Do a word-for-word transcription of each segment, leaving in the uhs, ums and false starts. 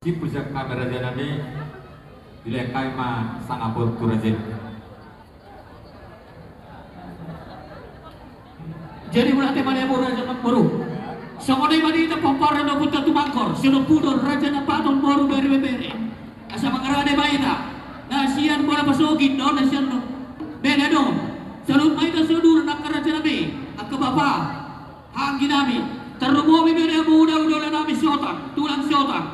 Sip, siap hami raja nami. Dilehon hami ma sangap on tu raja i. Jadi mauliate ma di hamu raja nami boru. Songon i ma di hita pomparan ni ompunta Tumangkor, sian ompu dohot raja na paton boru, bere, bebere. Asa mangarade ma hita na sian bona pasogit dohot na sian bere do. Saluhut ma hita sian uduran, angka raja nami, angka bapa, anggi nami. Tarlumobi ma di hamu uda, uda-ula nami Siotang, tulang Siotang,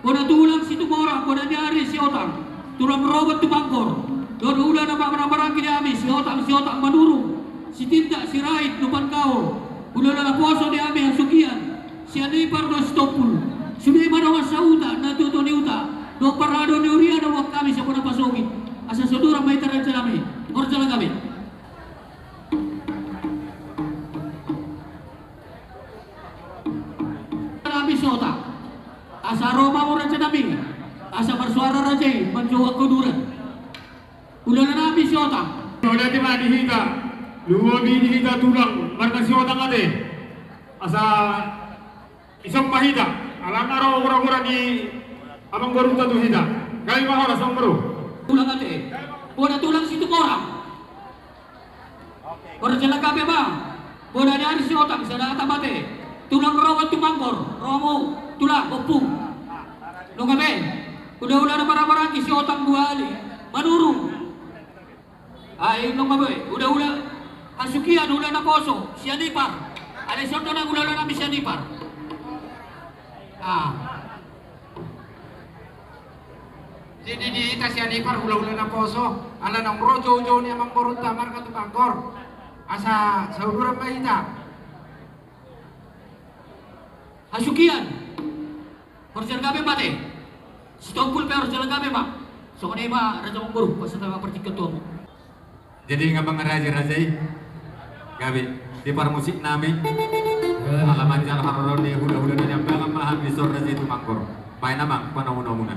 bona tulang Situmorang, bona ni ari Siotang, tulang rorobot Tumangkor, dohot uda na marhaha maranggi nami Siotang, Siotang Manurung, Sitindak, Sirait, Lumban Gaol, uda-ula naposo di hami Hasukian, Sianipar dohot Sitompul. Sude ma dongan sahuta, natuatua ni huta dohot parhalado ni huria na huboan hami sian bona pasogit. Asa sai uduran ma hita raja nami. Horja na gabe. Nami Siotang. Asa ro ma hamu raja nami, asa marsuara raja i manjou angka uduran. Uda-ula nami Siotang. Mauliate ma di hita, lumobi di hita tulang marga Siotang ate. Asa dison ma hita, alana ro hurahura ni amangborunta tu hita. Gabe ma, horas ma hamu. Tulang ate. Bona tulang Situmorang. Horja na gabe ma. Bona ni ari Siotang, sada hata ma ate. Tulang rorobot Tumangkor, ro hamu tulang, ompung. Nunga be. Uda-ula na marhaha maranggi Siotang dua hali Manurung. Ai nunga be. Uda-ula Hasukian, uda naposo Sianipar. Alai songon on nang uda-ula nami Sianipar. Ah. Jadi di hita Sianipar uda-ula naposo, ala naung ro joujou ni amangborunta marga Tumangkor. Asa sai uduran ma hita. Hasukian. Horja na gabe ma ate. Sitompul pe horja na gabe ma. Songon i ma raja nami boru, pasahat ma partingkian tu hamu. Jadi nga mangarade raja i. Gabe, di parmusik nami. Ala manjalo haroro ni hulahula na niambangan ma hami dison raja i Tumangkor. Baen amang panomunamuna.